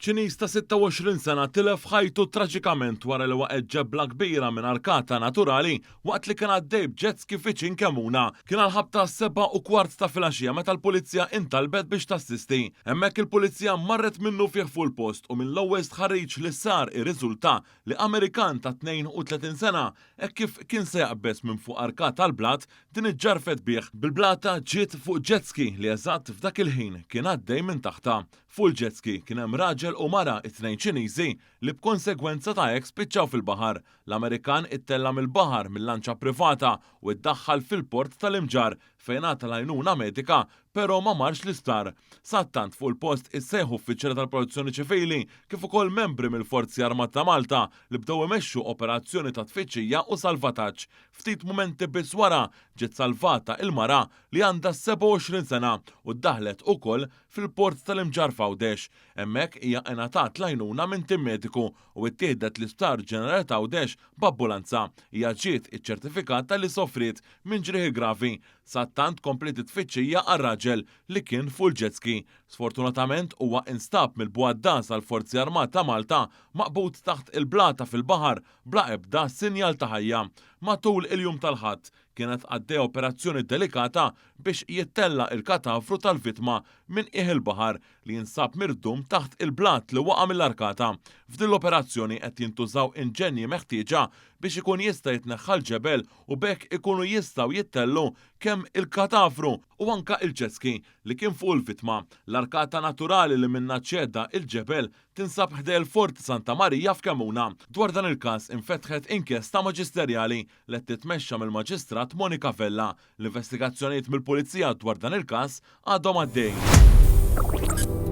Ċiniż ta' 26 sena tilef ħajtu traġikament wara li waqgħet ġebla kbira minn arkata naturali waqt li kien għaddej b'jet ski viċin Kemmuna. Kien għall-ħabta 7:15 ta' filgħaxija meta l-Pulizija intalbet biex tassisti. Hemmhekk il-Pulizija marret minnufih fuq il-post u mill-ewwel stħarriġ li sar irriżulta li Amerikan ta' 32 sena hekk kif kien se jaqbeż minn fuq arkata għall-blat din iġġarfet bih. Bil-blata ġiet fuq jet ski li eżatt f'dak il-ħin kien għaddej minn taħtha. Fuq il-jet ski kien hemm raġel u mara, it-tnejn Ċiniżi, li b'konsegwenza ta' hekk spiċċaw fil-baħar. L-Amerikan ittella' mill-baħar mil-lanċa privata u iddaħħal fil-port tal-Imġarr fejn ngħata l-għajnuna medika però ma marx l-isptar. Sattant fuq il-post issejħu uffiċjali tal-Protezzjoni Ċivili kif ukoll membri mill-Forzi Armati ta' Malta li bdew imexxu operazzjoni ta' tfittxija u salvataġġ. Ftit mumenti biss wara ġiet salvata il-mara li għandha 27 sena u ddaħħlet ukoll fil-Port tal-Imġarr f'Għawdex. Hemmhekk hija ingħatat l-għajnuna minn tim mediku u ittieħdet l-Isptar Ġenerali t'Għawdex b'abbulanza. Hija ġiet iċċertifikata li sofriet minn ġrieħi gravi. Sattant kompliet it-tfittxija għar-raġel li kien fuq il-jet ski. Sfortunatament huwa instab mill-bugħaddas għall-Forzi Armati ta' Malta maqbud taħt il-blata fil-baħar bla ebda sinjal ta' ħajja. Matul il-jum tal-Ħadd kienet għaddejja operazzjoni delikata biex jittella' il-katavru tal-vittma minn qiegħ il-baħar li jinsab mirdum taħt il-blat li waqa' mill-arkata. F'din l-operazzjoni qed jintużaw inġenji meħtieġa biex ikun jista' jitneħħa l-ġebel u b'hekk ikunu jistgħu jittellgħu kemm il-katavru u anke il-jet ski li kien fuq il-vittma. L-arkata naturali li minnha ċeda il-ġebel tinsab ħdejn il-Forti Santa Marija f'Kemmuna. Dwar dan il-każ infetħet inkjesta maġisterjali li qed titmexxa mill-Maġistrat Monica Vella. L-investigazzjonijiet mill-Pulizija dwar dan il-każ għadhom għaddejjin.